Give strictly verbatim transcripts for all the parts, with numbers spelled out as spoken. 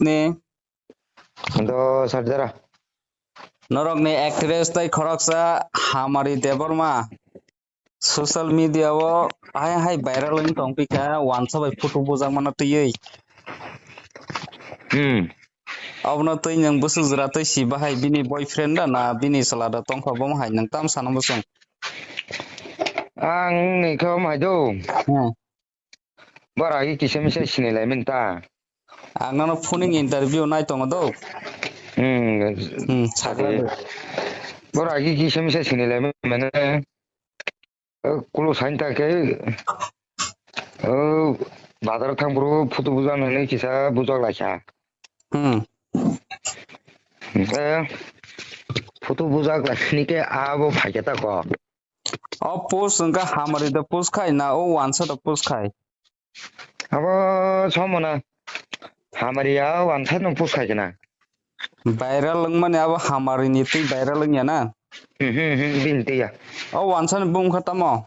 ni. Do Sarjara. Norok ni actress tai khoroksa Hamari Debbarma. Social media o hai hai viral wng tong phi kha, wansa bai photo bujak mano twiwi. Hmm. Abono twi nwng bwswk jora twi si bahai bini boyfriend da na bini chwla da tong kha, bomo hai nwng tam sana bwswng. Ang ni khe omo hai do. Hmm. Bora agi kisa misa sinilai mani ta. Ang nono phuning interview nai tongo do. Hmm. Hmm, sakra do. Bora agi kisa misa sinilai mani. Eh, kulo sain ta khe. Oh, bazar thang bro photo bujak nani kisa bujak lai kha. Hmm. Eh, photo bujak lai ni khe abo phai khe ta ko. O post wngkha Hamari da post khai na o wansa da post khai? Abo somona Hamari ya wansa no post khai kena. Viral wngmani abo Hamari ni twi viral wngya na? Hmm, hmm, hmm, bini twi ya. O wansa ni bung kha tamo?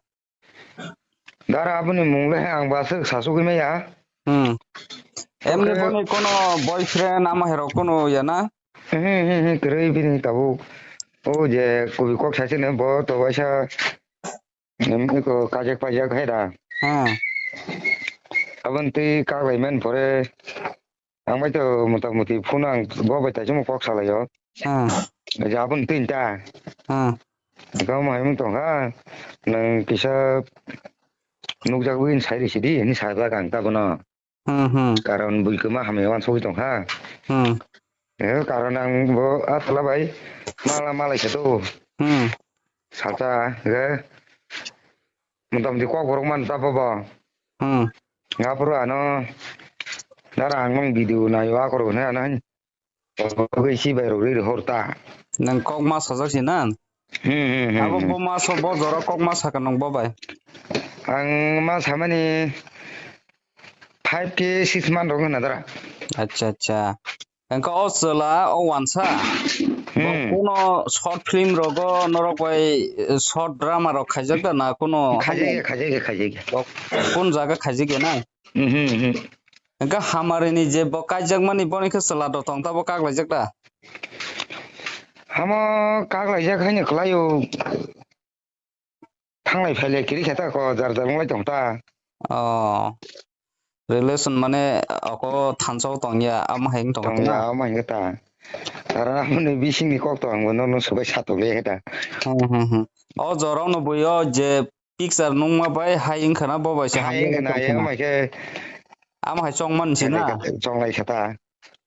Dara aboni mung le ang ba aswk sasugwi maya. Hmm. Emni boni kono boyfriend ama herok kono ya na? Hmm, hmm, hmm, kwrwi bini tabuk. O je kubi kok saisini bo to waisa, em, eko kajak pajak hai da. Hmm. Aboni twi kaklai man pore. Ang bai to mota moti phone ang bo bai taisimo kok salaio. Hmm. Je aboni twi ta. Hmm. Gam hai mung tong ha. Nang kisa nukjagwi sai risi di, ni sajak ang ta bono. Hmm, hmm. Karon bui kwma hamya wansugwi tong kha. Hmm. Eh, karon ang bo a tola bai mala malai khe to. Hmm. Salsa ge motamti kok borok man ta bobo. Hmm. Nga poro ano dara ang mang video nayo a koro ne ano. Ogo isi bai rok ri hor ta. Nang kok ma sajak si na? Hmm, hmm, hmm, Abo hmm. Bo ma so bo jora kok ma saka nang bo bai. Ang ma samani five K six man rok na dara. Acha, acha. Engka o chwla o wansa. Bo Hmm. Kuno short film rogo norok bai, eh, short drama rok khaijak da na kuno? Khaijak, khaijak, khaijak. Bo kun jaga khaijak ya na? Hmm, hmm, hmm. Engka Hamari ni je bo kaijak mani boni khe chwla do tong ta bo kak laijak da? Hamo kak laijak haino kwlaio. Thanglai phailai kiri khe ta ko jar jar wnglai tong ta. Oh. Relation mane oko thansa o tong ya, amo hai wng tong Tong ta na? Ya, amo hai wng ta. Aro amo ni bising ni kok to ang bo no no subai sa tong le khe ta. Hmm, hmm, hmm. O jorok no bui o je picture nungma bai hai wngkha na bo bai se Hai hamjak wngkha na, wngkha ya, na. Mai khe Amo hai chong man si na? Chonglai khe ta.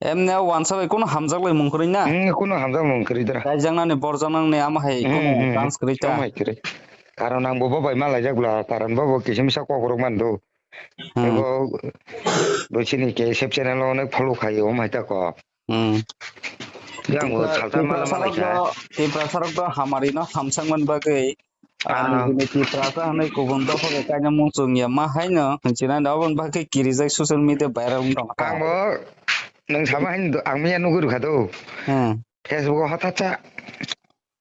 Emne o wansa bai kuno hamjak lai mung kwrwi na? Hmm, kuno hamjak mung kwrwi dara. Kaijaknani borjaknani amo hai Hmm, kuno hmm, chance kwrwi ta? Amo hai kwrwi. Karon ang bo bo bai malaijak bla, karon bo bo kisa misa kok rok man do. Hmm. Ebo bo chini K S F channel o onek follow khai o mai ta ko. Hmm. Yang bo Tipra-, salsa mala Tiprasa malai rok kha. Do, Tiprasa rok do hamari no hamsang man bagwi. Ang Ah. Bini Tiprasa hwnwi kubun dopha bai kainwi muchung ya ma haino hinchina da oboni bagwi kirijak social media viral wng tong kha. Ang bo nwng sama haino do, ang miya nugwi rwkha do. Hmm. Facebook o hothatsa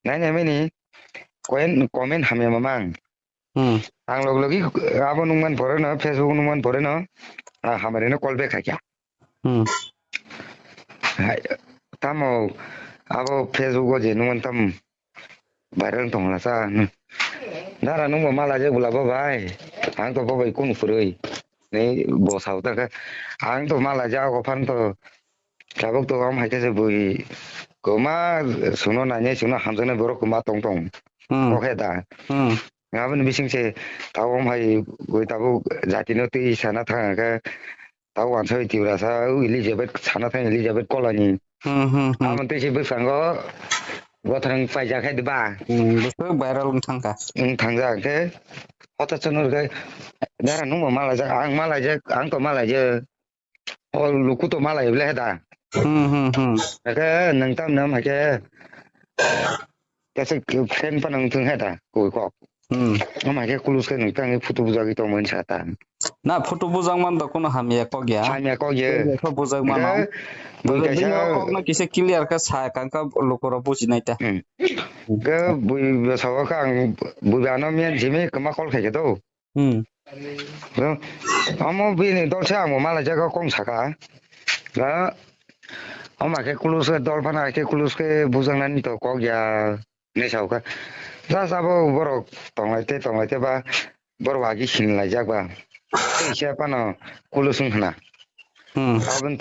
nai nai mani koyen comment hamya mamang. Hmm. Ang log logi abo nungman pore no, Facebook nungman pore no, ah, hamari no call back khaikha. Hmm. Hai, tamo abo Facebook o je nungman tam viral tong la sa. Dara nungbo malaijak bwla bo bai. Ang to bo bai kunu kwrwi. Ni bo sao ta khe. Ang to malaijak o phan to. Tabuk to am hai khe se bui. Kwma suno nainai suno hamjaknai borok kwma tong tong. Hmm. Kok he da. Hmm. Aboni bising se tabuk am hai bui tabuk jati no twi sana thang khe. Tabo wansa bai Tiprasa, o Elizabeth sana thang Elizabeth Kolani. Hmm, hmm, hmm. Amo twi se bwskango bwtharang paijak hai ba. Hmm, bwswk viral wng thang kha. Wng thang jak khe, hota chonor khe, dara nungbo malaijak, ang malaijak, ang to malaijak. O luku to malai ble da. Hmm, hmm, hmm. Khe nang tam nam hai khe. Kaisa friend phano wng thung he da, koi kok. Hmm. Ama khe kulus khe nwng tangwi photo bujagwi tongmani sa ta. Na photo bujak man da kuno hamya kok ya. Hamya kok ya. Kok bujak mano. Khe bui Bini kaisa o kok no kisa clear khe sa kang kha lukurok bujinai ta. Hmm. Khe bui bwsao khe ang bui ano miyan jimi kwma call khai khe do. Hmm. Amo bini dol se ang bo malaijak kong saka. Ga Omo khe kulus khe dol phano hai khe kulus khe bujaknani to kok ya hinwi sa kha. Just abo borok tonglai tei tonglai tei ba borok agi sinlaijak ba. Teisa phano kulus wng khna. Hmm. Aboni